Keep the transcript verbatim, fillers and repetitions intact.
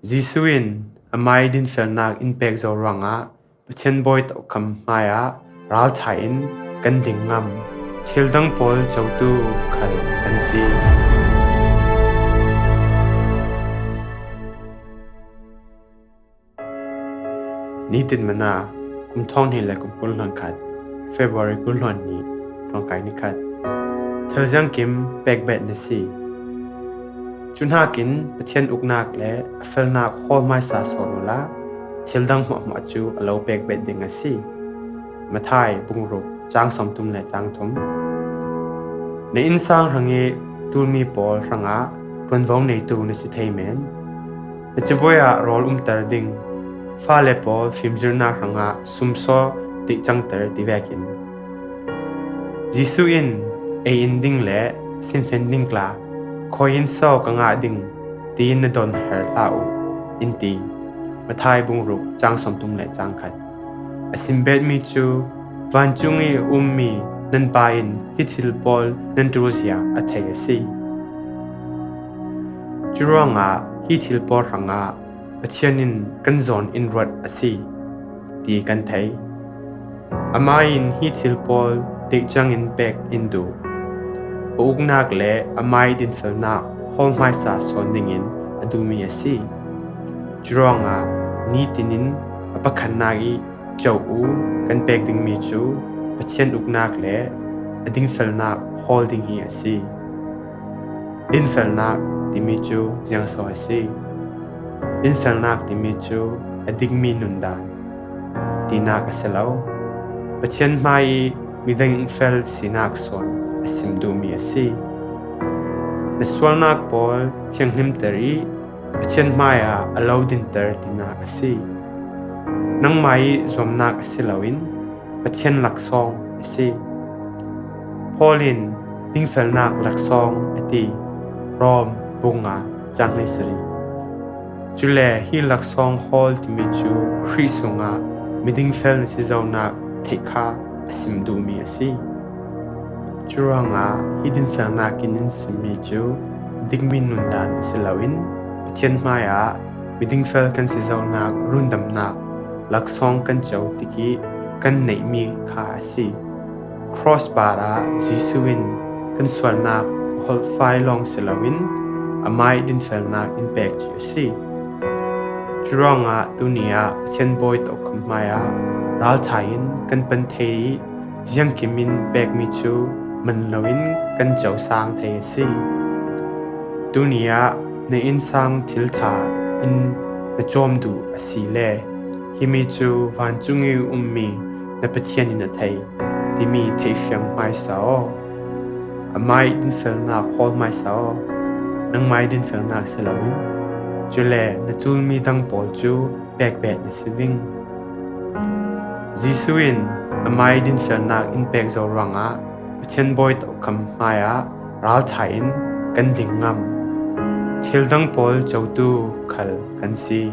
Jesu in amai dinfelnak in pek zo ruangah Pathian bawi tokham hmaiah ralṭha in kan ding ngam, thil dang pawl cotu khal kan si. Nitin manah, kum thawng hnih le kum kul hlan khat, February kul hlan hnih, ṭawngkai ni khat. Thil ziangkim pekbet na si. Cu hnakin Pathian uknak le a felnak hawl hmaisa sawn uhla, thil dang hmuahhmuah cu a lo pekbet ding a si. Matthai bungruk cang sawmthum le cang thum. Na innsang hrang i tulmi pawl hrangah ṭuanvo neitu na si thei men. Na cabuai ah rawl umter ding, fale pawl fimzirnak hrangah sumsaw dihcangter ti vekin. Jesu in, "Ei in ding le sinfen ding tla, khawi in so ka ngah ding," tiin na don her hlah uh, in ti. Matthai bungruk cang sawmthum le cang khat. A simbetmi cu, vancung i a ummi nan Pa in hi thil pawl nan ṭulzia a thei a si. Curuangah hi thil pawl hrangah Pathian in kan zawn in ruat a si ti kan thei. Amah in hi thil pawl dih ciangin pek in duh. A uknak le amai dinfelnak hawl hmaisa sawn dingin a duhmi a si. Curuangah nitin in a pakhatnak i co u kan pek dingmi cu Pathian uknak le a dingfelnak hawl ding hi a si. Dinfelnak timi cu ziangso a si? Dinfelnak timi cu a dingmi nundan tinak a si lo. Pathian hmai i midang fel sinak sawn a sim duhmi a si. Na sualnak pawl thianghlimter i Pathian hmaiah a lo dinter tinak a si. Nangmah i zuamnak a si loin Pathian laksawng a si. Paul in dingfelnak laksawng a ti, Rom bung nga cang hleisarih. Cule hi laksawng hawl timi cu Khrih sungah midingfel na si zonak theih kha a sim duhmi a si. Curuangah hi dinfelnak in in simmi cu dingmi nundan si loin Pathian hmaiah midingfel kan si zonak rundamnak laksawng kan co tikih kan neihmi kha a si. Cross par ah Jesu in kan sualnak holhfai lawng si loin amai dinfelnak in pek ci a si. Curuangah tuni ah Pathian bawi tokham hmaiah ralṭha in kan pan thei i ziangkim in pekmi cu man loin kan cosang thei a si. Tuni ah na innsang thil ṭha in na cawm duh a si le himi cu vancung i ummi na Pathian in a thei timi theihfiang hmaisa aw. Amai dinfelnak hawl hmaisa aw. Nangmai dinfelnak si loin cule na ṭulmi dang pawl cu pekbet na si ding. Jesu in amai dinfelnak in pek zo ruangah Pathian bawi tokham hmaiah ralṭha in kan ding ngam, thil dang pawl cotu khal kan si.